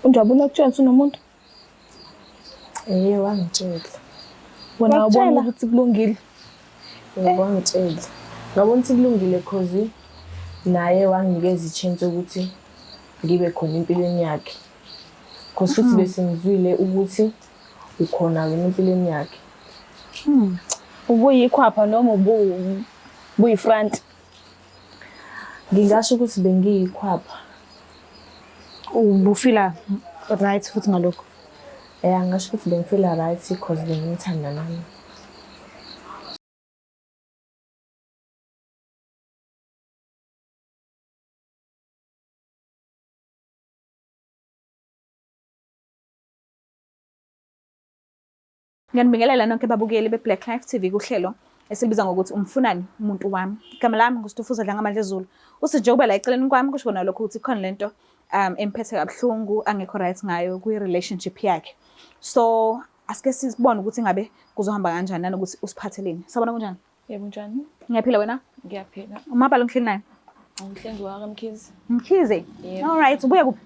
Unjabula akutshela ukuthi unomuntu? Eye wangitshela. Wena wabona Wakutshela? ukuthi kulungile. Yebo wangitshela. Ngabona ukuthi kulungile cause naye wanginikeza i-chance yokuthi ngibe khona empilweni yakhe. Cause futhi bese ngizwile ukuthi ukhona wena empilweni yakhe. Ubuyikhwapha noma ubuyi-front? Ngingasho ukuthi bengiyikhwapha. Ubufila right futhi ngalokho? Ngingasho ukuthi bengifila right cause bengimthanda nami. Ngiyanibingelela nonke babukeli be-Black Life TV kuhlelo esilibiza ngokuthi umfunani umuntu wami. Igama lami nguStufuza Dlangamandla Zulu. Uthi njengoba la eceleni kwami kusho kona lokho ukuthi khona lento emphethe kabuhlungu angekho right ngayo kwi-relationship yakhe. So asike sibone ukuthi ngabe kuzohamba kanjani nanokuthi usiphatheleni. Sabona kunjani? Yebo njani? Ngiyaphila wena? Ngiyaphila. Umabala ngihleli naye. Ngihlengi wakaMkhize. Mkhize? Yebo. All right, ubuya kuphi?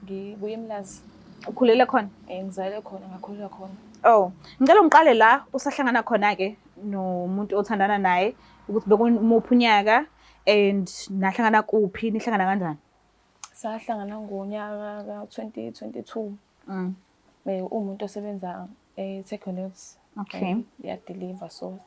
Ngibuye eMlazi. Ukhulele khona? Ngizalwe khona, ngakhulela khona. Oh, ngicela ungiqale la usahlangana khona ke nomuntu othandana naye ukuthi bekumuphi unyaka and nahlangana kuphi, nihlangana kanjani? Sahlangana ngonyaka ka-2022. Umuntu osebenza e-Teconet. Okay. Uyadeliver, so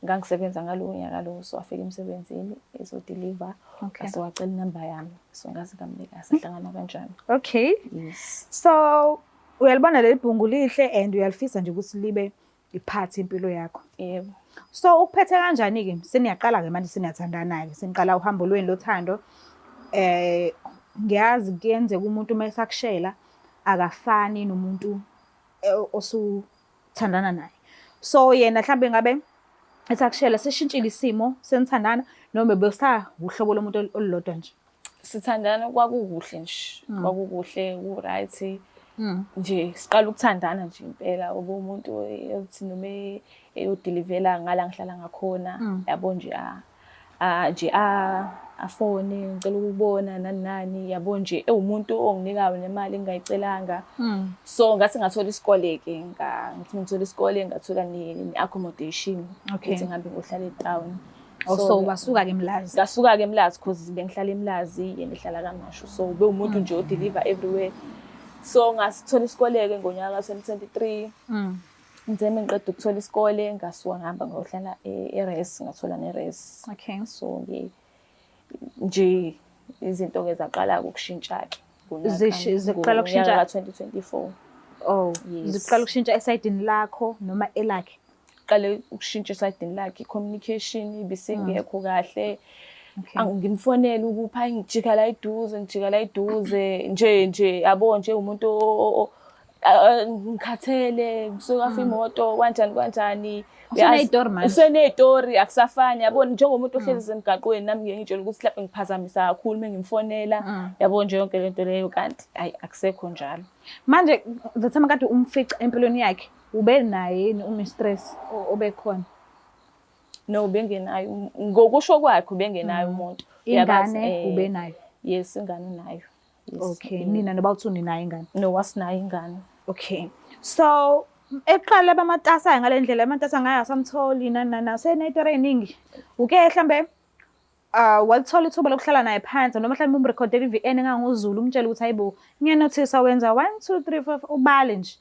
ngangisebenza ngalowo nyaka lowo, so wafika emsebenzini ezodeliver. Okay. So wacela inamba yami, so ngaze ngamnika, sahlangana kanjani. Okay. Yes. So uyalibona leli bhungu lihle and uyalifisa nje ukuthi libe iphathi impilo yakho. Yebo. So ukuphethe kanjani ke? Seniyaqala ke manje seniyathandana ke, seniqala uhambo lwenu lothando. Ngiyazi kuyenzeka umuntu uma esakushela akafani nomuntu osuthandana naye. So yena mhlambe ngabe esakushela seshintshile isimo senithandana noma besawuhlobo lomuntu olulodwa nje? Sithandana kwakukuhle nje, kwakukuhle, ku-right. Nje siqala ukuthandana nje impela, ubumuntu othi noma eyodilivela ngala ngihlala ngakhona, yabo nje nje afone ngicela ukubona nani nani, yabo nje ewumuntu onginikayo nemali engingayicelanga. So ngathi ngathola isikole ke, ngithi ngithola isikole ngathola ne-accommodation ukuthi ngihambe ngohlala e-town. Oh, so wasuka ke eMlazi? Ngasuka ke eMlazi cause bengihlala eMlazi, yena ehlala KwaMashu. So ube umuntu nje odeliver everywhere. So ngasithola isikole ke ngonyaka ka-2023. Ngithe mengiqeda ukuthola isikole ngasuka ngihamba ngayohlala e-res, ngathola ne-res. Okay. So nje izinto ke zaqala ukushintsha ke Ziqala ukushintsha ka-2024. Oh, Yes. ziqala ukushintsha esayidini lakho noma elakhe? Qale ukushintsha esayidini lakhe, communication ibisingekho kahle. Okay. Ngimfonele ukupha ngijika la eduze, ngijika la eduze nje nje yabo nje umuntu ngikhathele, kusuka kafa imoto kanjani kanjani. Useney'tori manje. Useney'tori akusafani yabo, njengomuntu ohlezi emgaqweni nami ngeke ngitshele ukuthi mhlawumbe ngiphazamisa kakhulu uma ngimfonela, yabo nje yonke lento leyo, kanti hayi akusekho njalo. Manje the time kade umfica empilweni yakhe ube naye yini umistress obekhona? No, bengenayo, ngokusho kwakhe ubengenayo umuntu. Ingane ubenayo? Yes, ingane unayo. Yes. Okay, nina noba uthi uninayo ingane? No, wasinayo ingane. Okay. So eqala bamatasa ngale ndlela, amatasa ngayo asamtholi nani nani, useney'tori ey'ningi. Uke mhlambe walithola ithuba lokuhlala naye phansi noma mhlawumbe umrekhodele i-VN engangoZulu, umtshele ukuthi hayibo ngiyanothisa wenza 1 2 3 4 ubale nje.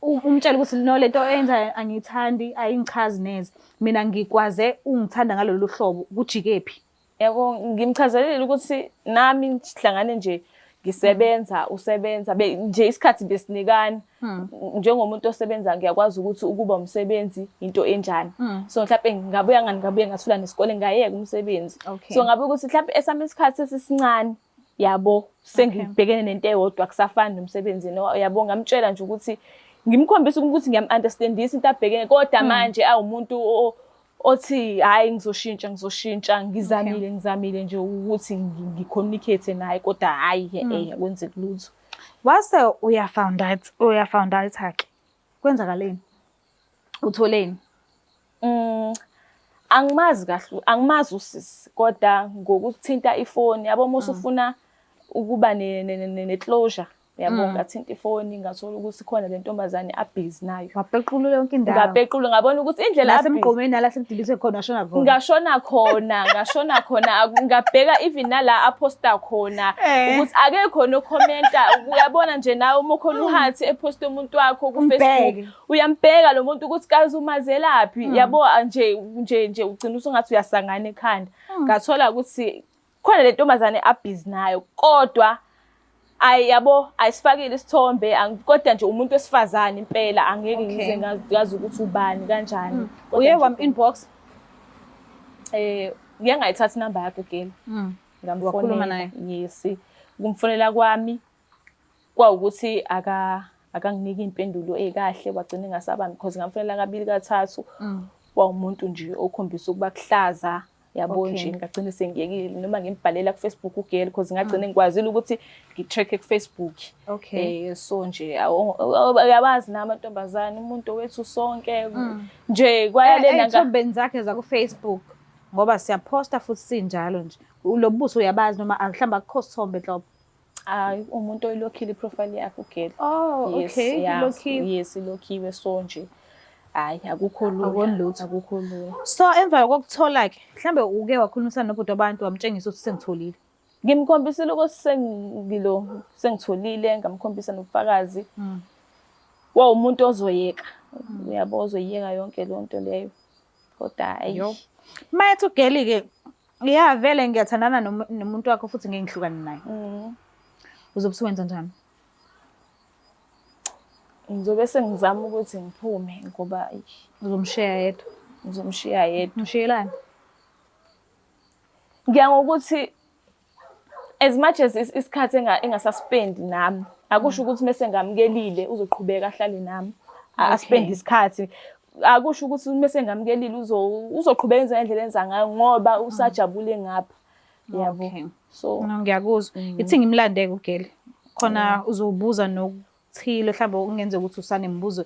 Umtshele ukuthi no lento oyenzayo angiyithandi, ayingichazi neze. Mina ngikwaze ungithanda ngalolu hlobo, kujike phi? Yabo ngimchazelile ukuthi nami ngihlangane nje ngisebenza, usebenza nje isikhathi besinikana. Njengomuntu osebenza ngiyakwazi ukuthi ukuba umsebenzi into enjani. So mhlawumbe ngabuya ngani ngabuye ngathola nesikole ngayeka umsebenzi. Okay. So ngabe ukuthi mhlawumbe esami isikhathi sesisincane yabo sengibhekene nento eyodwa kusafani nomsebenzi no yabo ngamtshela nje ukuthi ngimkhombisa ukuthi ngiyam-understandisa into abhekene kodwa manje awumuntu othi hayi ngizoshintsha ngizoshintsha ngizamile ngizamile nje ukuthi ngicommunicate naye kodwa hayi akwenzeki lutho. Wase uya found out, uya found out ke. Kwenzakaleni? Utholeni? Angimazi kahle, angimazi usisi kodwa ngokuthinta ifoni yabo uma usufuna ukuba ne closure. Uyabo, ngathinta ifoni ngathola ukuthi khona le ntombazane abhizi nayo. Wapequlula yonke indawo. Ngapequla ngabona ukuthi indlela abhizi Nasemgqomeni nala sekudilizwe khona washona khona. Ngashona khona, ngashona khona, ngabheka even nala aphosta khona ukuthi akekho nokhomenta. Uyabona nje nawe uma ukhona uhathi ephosta umuntu wakho ku-Facebook, Umbheke. Uyambheka lo muntu ukuthi kaze umazelaphi, yabo nje nje nje ugcina usungathi uyasangana ekhanda. Ngathola ukuthi khona le ntombazane abhizi nayo, kodwa ayi yabo ayisifakile isithombe, kodwa nje umuntu wesifazane impela angeke ngize ngazi ukuthi ubani kanjani. Kodwa Uye nje wam-inbox? Ngiye ngayithatha inamba yakhe girl. Ngamfonela. Wakhuluma naye? Yes. Ukumfonela kwami kwawukuthi akanginiki iy'mpendulo ey'kahle, wagcina engasabambi because ngamfonela kabili kathathu. Wawumuntu nje okhombisa ukuba kuhlaza, yabo nje ngagcina sengiyekile noma ngimbhalela ku-Facebook ugirl because ngagcina ngikwazile ukuthi ngi-track-e ku-Facebook. So nje uyabazi nami amantombazane, umuntu wethu sonke nje kwaya lena Ey'thombeni zakhe zaku-Facebook ngoba siyaphosta futhi sinjalo nje. Lo buso uyabazi noma mhlawumbe akukho sithombe nhlobo? Hayi, umuntu oyilokhile iprofile yakhe ugirl. Oh, Yes, okay, yeah. ilokhiwe. Yes, ilokhiwe, so nje hayi akukho lula. Akuboni lutho. Akukho lula. So emva kokuthola ke, mhlambe uke wakhulumisana nobhuti wabantu wamtshengisa ukuthi sengitholile. Ngimkhombisile ukuthi sengitholile, ngamkhombisa nobufakazi. Wawumuntu ozoyeka. Uyabo, ozoyeka yonke leyo nto leyo. Kodwa hayi. Yo. Mayethi ugirl ke, ya vele ngiyathandana nomuntu wakho futhi ngeke ngihlukane naye. Uzobe usuwenza njani? Ngizobe sengizama ukuthi ngiphume ngoba eish. Uzomshiya yedwa? Ngizomshiya yedwa. Umshiyelani? Ngiya ngokuthi as much as isikhathi engasaspendi nami, akusho ukuthi mese ngamukelile uzoqhubeka ahlale nami, aspende isikhathi. Akusho ukuthi mese ngamukelile uzoqhubeka enze ngendlela enza ngayo ngoba usajabule ngapha. Yabo. So No, ngiyakuzwa. Ithi ngimlande-ke ugirl. Khona uzobuza nokuthile mhlawumbe okungenzeka ukuthi usanemibuzo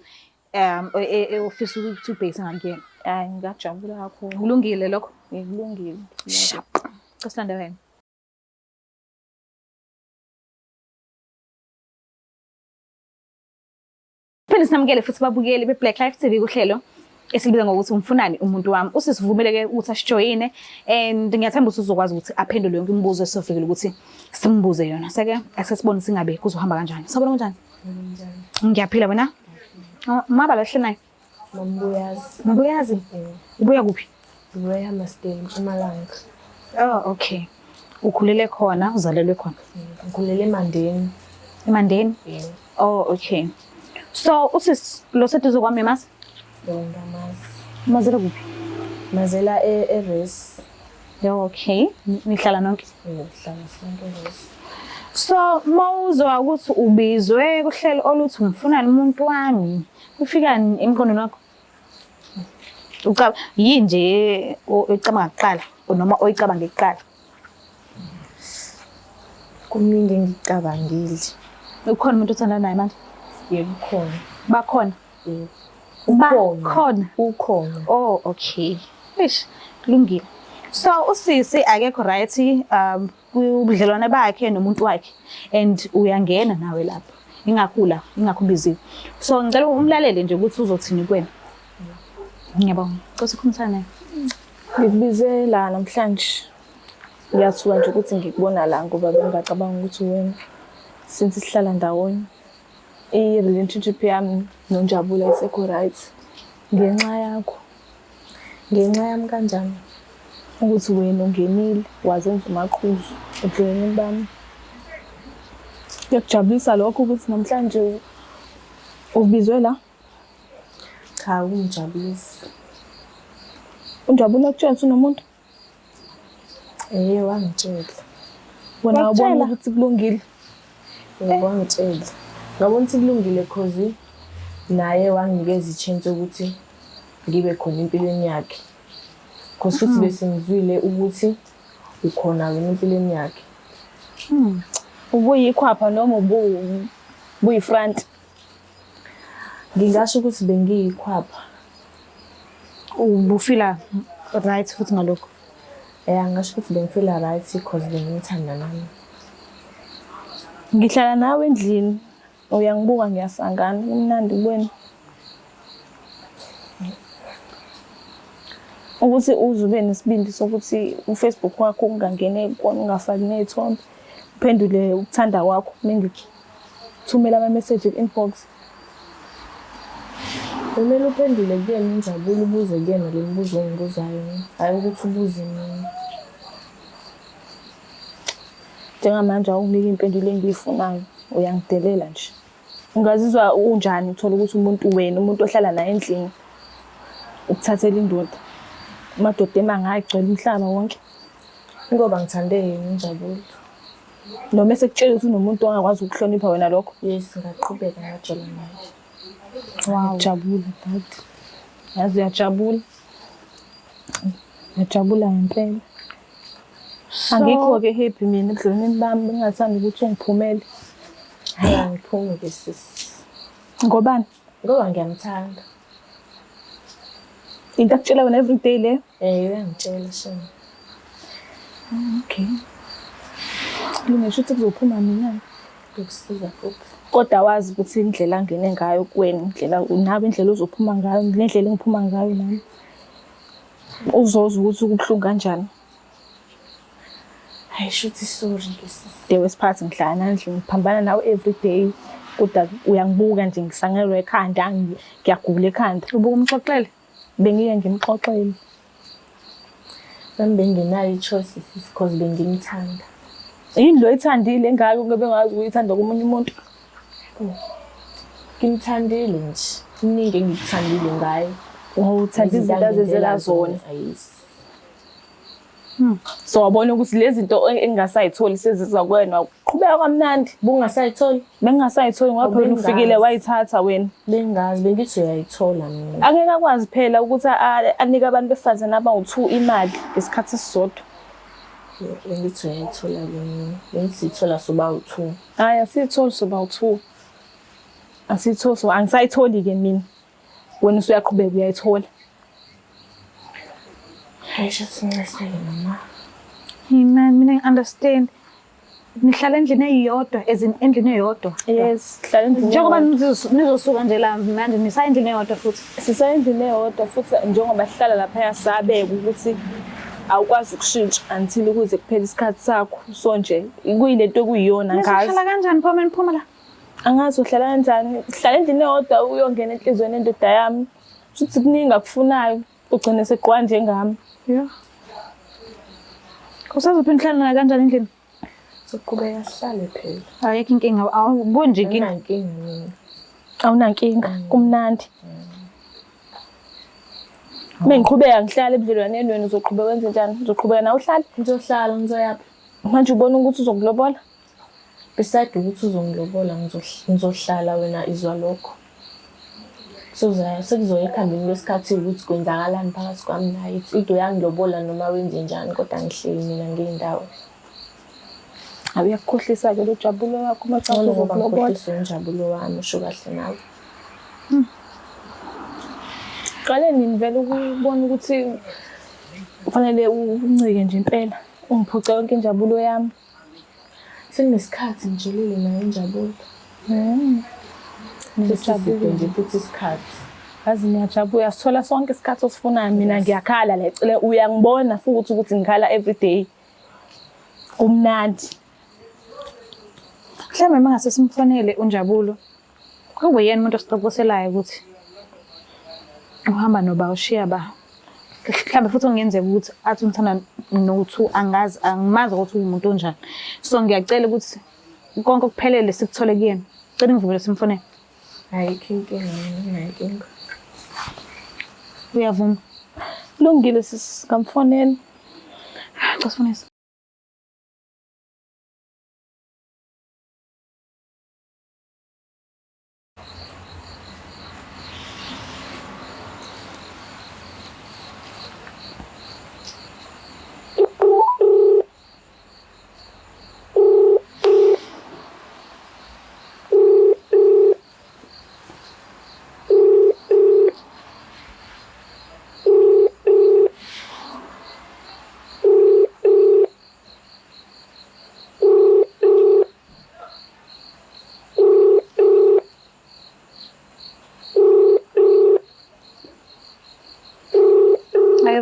ofisa ukuthi ubhekise ngakuyena. Hayi, ngingajabula kakhulu. Kulungile lokho? Kulungile. Sharp. Cela silande wena. Phinde sinamukele futhi babukeli be-Black Life TV kuhlelo esilibiza ngokuthi umfunani umuntu wami. Usisivumele-ke ukuthi asijoyine and ngiyathemba ukuthi uzokwazi ukuthi aphendule yonke imibuzo esizofikile ukuthi simbuze yona. Seke ake sibone singabe kuzohamba kanjani. Sawubona, kunjani? Kunjani? Ngiyaphila wena? Oh, maba lahle naye. Mambuyazi. Mambuyazi? Ubuya kuphi? Ngibuya eHammarsdale, eMpumalanga. Oh, okay. Ukhulele khona, uzalelwe khona? Ngikhulele eMandeni. Emandeni? Yebo. Oh, okay. So, usisi lo seduze kwami mazi? Yebo, ngiyamazi. Umazela kuphi? Mazela e-Res. Yeah, okay. Nihlala nonke? Yebo, sihlala sonke e-Res. So, mawuzwa ukuthi ubizwe kuhlelo oluthi ngifunani umuntu wami, kufikani emqondweni wakho? Yini nje oyicabanga kuqala noma oyicabange kuqala? Kuningi engikucabangile. Ukhona umuntu othandana naye manje? Yebo, ukhona. Bakhona? Yebo. Bakhona. Ukhona. Oh, okay. Eish, kulungile. So usisi akekho right kubudlelwane bakhe nomuntu wakhe and uyangena nawe lapho. Ingakho la, ingakho ubiziwe. So ngicela umlalele nje ukuthi uzothini kuwena. Ngiyabonga. Cela ukhulumisane naye. Ngikubize la namhlanje. Ngiyathuka nje ukuthi ngikubona la ngoba bengingacabanga ukuthi wena since sihlala ndawonye. I-relationship yami noNjabulo ayisekho right ngenxa yakho. Ngenxa yami kanjani? Ukuthi wena ungenile wazenza umaqhuzu ebudlelwaneni bami. Kuyakujabulisa lokho ukuthi namhlanje ubizwe la? Cha, akungijabulisi. UNjabulo akutshela ukuthi unomuntu? Wangitshela. Wena wabona Wakutshela? ukuthi kulungile? Yebo, wangitshela. Ngabona ukuthi kulungile cause naye wanginikeza i-chance yokuthi ngibe khona empilweni yakhe. Cause futhi bese ngizwile ukuthi ukhona wena empilweni yakhe. Ubuyikhwapha noma ubuyi-front? Ngingasho ukuthi bengiyikhwapha. Ubufila right futhi ngalokho? Ngingasho ukuthi bengifila right cause bengimthanda nami. Ngihlala nawe endlini. Uyangibuka ngiyasangana, kumnandi kuwena. Ukuthi uze ube nesibindi sokuthi uFacebook wakho ungangene kuwona ungafaki ney'thombe, uphendule ukuthanda kwakho mengikuthumela ama-message ku-inbox. Kumele uphendule kuyena uNjabulo ubuze kuyena le mibuzo ongibuzayo mina, hhayi ukuthi ubuze mina. Njengamanje awunginiki iy'mpendulo engiyifunayo, uyangidelela nje. Ungazizwa unjani uthola ukuthi umuntu wena, umuntu ohlala naye endlini ukuthathela indoda. Amadoda emangaka egcwele umhlaba wonke. Ingoba ngithande yena uNjabulo. Noma esekutshela ukuthi unomuntu ongakwazi ukuhlonipha wena lokho. Yes, ngaqhubeka ngajola naye. Wow. Jabula dad. Yazi uyajabula. Ngiyajabula ngempela. Angikho-ke happy mina ebudlelwaneni bami, bengingathanda ukuthi ungiphumele. Hhayi angiphumi ke sisi. Ngobani? Ngoba ngiyamthanda. Into akutshela wena everyday le? Eh uyangitshela shame. Okay. Kulungile shuthi kuzophuma mina. Ngokusiza futhi. Kodwa wazi ukuthi indlela angene ngayo kuwena, indlela nawe indlela ozophuma ngayo, nendlela engiphuma ngayo nami. Uzozwa ukuthi kubuhlungu kanjani. Hayi shuthi sorry ke sisi. The worst part ngihlala nawe endlini ngiphambana nawe every day. Kodwa uyangibuka nje ngisangelwa ekhanda, ngiyagula ekhanda. Ubuke umxoxele? Bengiye ngimxoxele. Nami bengenayo i-choice sisi cause bengimthanda. Yini lo oyithandile engaka ungabe ngazi ukuyithanda komunye umuntu? Ngimthandile nje. Kuningi engikuthandile ngaye. Uthanda izinto azenzela zona. Yes. So wabona ukuthi lezi zinto engingasayitholi seziza kuwena qhubeka kamnandi. Bungasayitholi? Bengingasayitholi ngoba phela ufikile wayithatha wena. Bengazi bengithi uyayithola mina. Angeke akwazi phela ukuthi anike abantu besifazane abawu-2 imali ngesikhathi esisodwa. Bengithi uyayithola mina. Bengisithola soba u-2. Hayi asiyitholi soba u-2. Asiyitholi so angisayitholi-ke mina. Wena usuyaqhubeka uyayithola. Hayi shuthi ngiseke mama. Hey man, mina ngi-understand. Nihlala endlini eyodwa, as in endlini eyodwa. Yes, sihlala endlini. Njengoba nizosuka nje la manje nisaya endlini eyodwa futhi. Sisaya endlini eyodwa futhi njengoba sihlala laphaya sabeka ukuthi awukwazi ukushintsha until ukuze kuphele isikhathi sakho. So nje kuyilento ekuyiyona ngazi. Nizohlala kanjani phuma niphuma la? Angazi uhlala kanjani. Sihlala endlini eyodwa uyongena enhliziyweni yendoda yami. Futhi kuningi akufunayo ugcine segqwa njengami. Yeah. Usazophinda uhlala naye kanjani endlini? Soqhubeka sihlale phela. Ayikho inkinga, awuboni nje inkinga. Anginankinga mina. Awunankinga, kumnandi. Mengiqhubeka ngihlala ebudlelwaneni wena uzoqhubeka wenze njani? Uzoqhubeka nawe uhlale? Ngizohlala ngizoyaphi? Manje ubona ukuthi uzokulobola? Beside ukuthi uzongilobola ngizohlala wena izwa lokho. Sekuzoya ekuhambeni kwesikhathi ukuthi kwenzakalani phakathi kwami naye. Into uyangilobola noma wenze njani kodwa ngihleli mina ngey'ndawo. Uyakukhohlisa-ke lo Njabulo wakho uma Ngcono ngoba uzokulobola. ngikhohliswe uNjabulo wami usho kahle nawe. Qale nini vele ukubona ukuthi kufanele uncike nje impela ungiphuce yonke injabulo yami. Sekunesikhathi ngitshelile naye injabulo. Sesiside nje futhi isikhathi. Yazi ngiyajabula, uyasithola sonke isikhathi osifunayo. Mina ngiyakhala la ecele, uyangibona futhi ukuthi ngikhala everyday. Kumnandi. Mhlawumbe uma ngase simfonele uNjabulo, kube yena umuntu osixoxiselayo ukuthi uhamba noba ushiya ba. Mhlawumbe futhi kungenzeka ukuthi athi umthanda no-two, angazi, angimazi ukuthi uwumuntu onjani. So ngiyacela ukuthi konke okuphelele sikuthole kuyena. Cela ngivumele simfonele. Ayikho inkinga mina, inkinga. Uyavuma? Kulungile sisi, ngamfonela. Cha sifonele.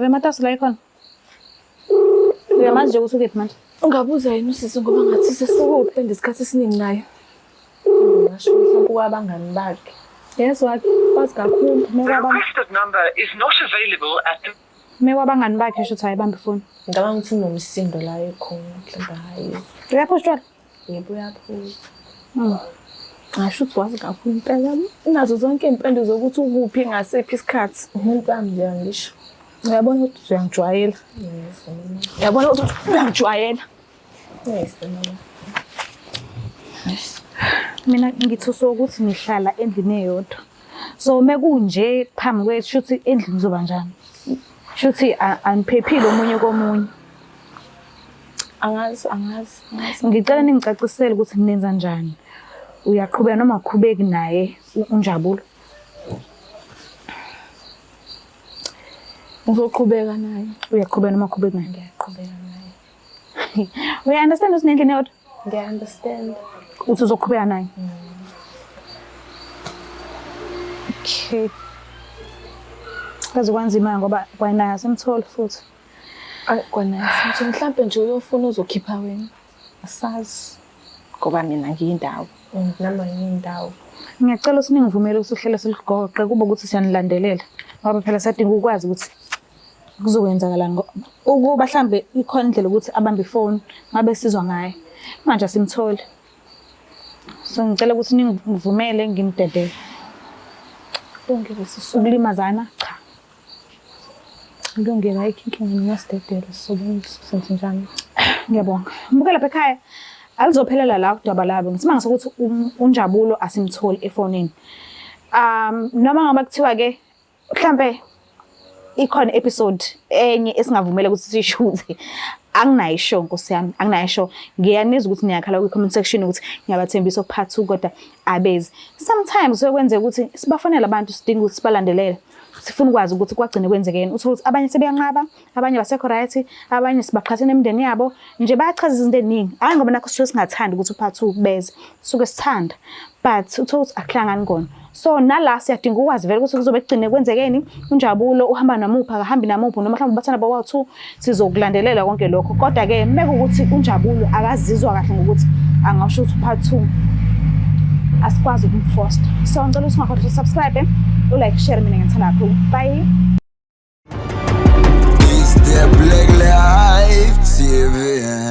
Uzobe ematasa la ikhona. Uyamazi nje ukuthi ukephi manje? Ungabuza yena usisi ngoba ngathi sesukuphi isikhathi esiningi naye. Ngasho mhlawumbe kwabangani bakhe. Yes, wazi kakhulu. The requested number is not available at the Mekwabangani bakhe shuthi ayibambe ifoni. Ngicabanga ukuthi unomsindo la ekhona mhlawumbe hayi. Uyaphuza utshwala? Yebo uyaphuza. Ngasho ukuthi wazi kakhulu impela. Unazo zonke iy'mpendulo zokuthi ukuphi ngasiphi isikhathi. Umuntu wami nje angisho. Uyabona ukuthi uyangijwayela. Yes, mama. Uyabona ukuthi uyangijwayela. Yes, mama. Mina ngithuswa ukuthi nihlala endlini eyodwa. So mekunje phambi kwethu shuthi endlini kuzoba njani? Shuthi aniphephile omunye komunye. Angazi, angazi, angazi. Ngicela ningicacisele ukuthi nenza njani. Uyaqhubeka noma awuqhubeki naye uNjabulo? Ngizoqhubeka naye. Uyaqhubeka noma awuqhubeki naye? Ngiyaqhubeka naye. Uya-understand ukuthi nendlini eyodwa? Ngiya-understand. Uthi uzoqhubeka naye? Okay. Kaze kwanzima ngoba kwanaye asimtholi futhi. Ayi kwanaye simtholi. Mhlampe nje uyofuna uzokhipha wena. Asazi. Ngoba mina ngiyindawo. Nami angiyindawo. Ngiyacela ukuthi ningivumele ukuthi uhlelo silugoqe kube ukuthi siyanilandelela. Ngoba phela sadinga ukwazi ukuthi kuzokwenzakalani. Ukuba mhlambe ikhona indlela ukuthi abambe ifoni ngabe sizwa ngaye. Manje asimtholi. So ngicela ukuthi ningivumele ngimdedele. Kulungile sisi. Ukulimazana cha. Kulungile ayikho inkinga ngingasidedele sizobona ukuthi senze njani. Ngiyabonga. Mbuke lapha ekhaya alizophelela la kudaba labo. Ngisimanga sokuthi uNjabulo asimtholi efonini. Noma ngabe kuthiwa ke mhlambe ikhona episode enye esingavumela ukuthi siyishuthe. Anginayo ishow Nkosi yami, anginayo ishow. Ngiyanizwa ukuthi niyakhala kwi-comment section ukuthi ngiyabathembisa part 2 kodwa abezi. Sometimes kusuke kwenzeka ukuthi sibafonele abantu sidinga ukuthi sibalandelele. Sifuna ukwazi ukuthi kwagcine kwenzekeni. Uthole ukuthi abanye sebeyanqaba, abanye basekho right, abanye sibaqhathe nemindeni yabo. Nje bayachaza izinto eziningi. Hhayi ngoba nakho sisuke singathandi ukuthi u-part 2 beze. Sisuke sithanda. But uthole ukuthi akuhlangani kona. So nala siyadinga ukwazi vele ukuthi kuzobe kugcine kwenzekeni. UNjabulo uhamba namuphi, akahambi namuphi, noma mhlawumbe bathanda bowa-2, sizokulandelela konke lokho. Kodwa-ke mekuwukuthi uNjabulo akazizwa kahle ngokuthi angasho ukuthi u-part 2 asikwazi ukumfosta. So ngicela ukuthi ungakhohlwa subscribe, u-like, share, mina ngiyithanda kakhulu. Bye. It's the Black Life TV.